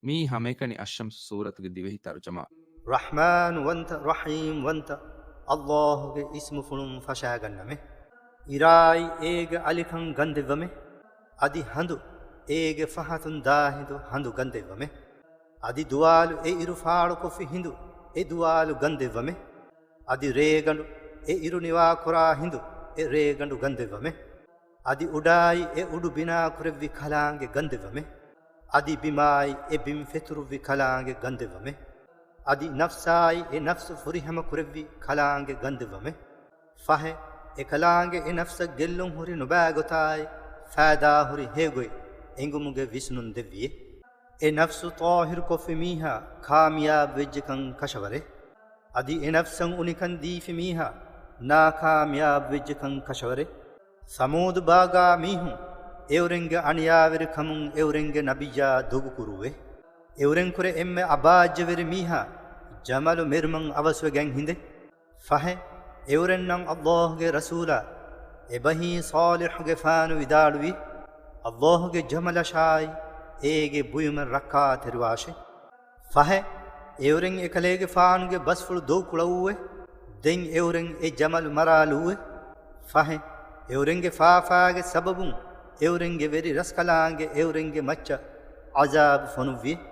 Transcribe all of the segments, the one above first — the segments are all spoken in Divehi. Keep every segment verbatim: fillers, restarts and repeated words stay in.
މިއީ ހަމައެކަނި އައްޝަމްސު ސޫރަތުގެ ދިވެހި ތަރުޖަމާ. ރަޙްމާންވަންތަ، ރަޙީމްވަންތަ އައްލާހުގެ އިސްމުފުޅުން ފަށާގަންނަމެ. އިރާއި އޭގެ އަލިކަން ގަންދެއްވަމެ. އަދި ހަނދު އޭގެ ފަހަތުން ދާ ހިނދު ހަނދު ގަންދެއްވަމެ. އަދި ދުވާލު އެ އިރު ފާޅުކޮށްފި ހިނދު އެ ދުވާލު ގަންދެއްވަމެ. އަދި ރޭގަނޑު އެ އިރު ނިވާކުރާ ހިނދު އެ ރޭގަނޑު ގަންދެއްވަމެ. އަދި އުޑާއި އެ އުޑު ބިނާކުރެއްވި ކަލާނގެ ގަންދެއްވަމެ. އަދި ބިމާއި އެ ބިން ފެތުރުއްވި ކަލާނގެ ގަންދެއްވަމެ. އަދި ނަފްސާއި އެ ނަފްސު ފުރިހަމަކުރެއްވި ކަލާނގެ ގަންދެއްވަމެ. ފަހެ، އެކަލާނގެ އެ ނަފްސަށް ގެއްލުން ހުރި ނުބައިގޮތާއި ފައިދާހުރި ހޭގޮތް އެނގުމުގެ ވިސްނުން ދެއްވިއޭ. އެ ނަފްސު ޠާހިރުކޮށްފި މީހާ ކާމިޔާބުވެއްޖެކަން ކަށަވަރޭ. އަދި އެ ނަފްސަށް އުނިކަން ދީފި މީހާ ނާކާމިޔާބުވެއްޖެކަން ކަށަވަރޭ. ސަމޫދު ބާގާ މީހުން އެއުރެންގެ އަނިޔާވެރިކަމުން އެއުރެންގެ ނަބިއްޔާ ދޮގުކުރުވޭ. އެއުރެންކުރެ އެންމެ އަބާއްޖަވެރި މީހާ ޖަމަލު މެރުމަށް އަވަސްވެގެން ހިނދެ. ފަހެ، އެއުރެންނަށް އައްލާހުގެ ރަސޫލާ އެބަހީ ޞާލިޙުގެފާނު ވިދާޅުވީ، އައްލާހުގެ ޖަމަލަށާއި އޭގެ ބުއިމަށް ރައްކާތެރިވާށޭ. ފަހެ، އެއުރެން އެކަލޭގެފާނުގެ ބަސްފުޅު ދޮގުކުޅައުއެވެ. ދެން އެއުރެން އެ ޖަމަލު މަރާލުއެވެ. ފަހެ، އެއުރެންގެ ފާފާގެ ސަބަބުން އެއުރެންގެ ވެރި ރަސްކަލާނގެ އެއުރެންގެ މައްޗަށް ޢަޒާބު ފޮނުއްވިއެވެ.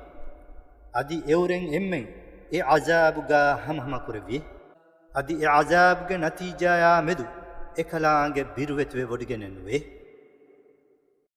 އަދި އެއުރެން އެންމެން އެ ޢަޒާބުގާ ހަމަހަމަކުރެއްވިއެވެ. އަދި އެ ޢަޒާބުގެ ނަތީޖާޔާ މެދު އެކަލާނގެ ބިރުވެތިވެވޮޑިގެނެއްނުވޭ.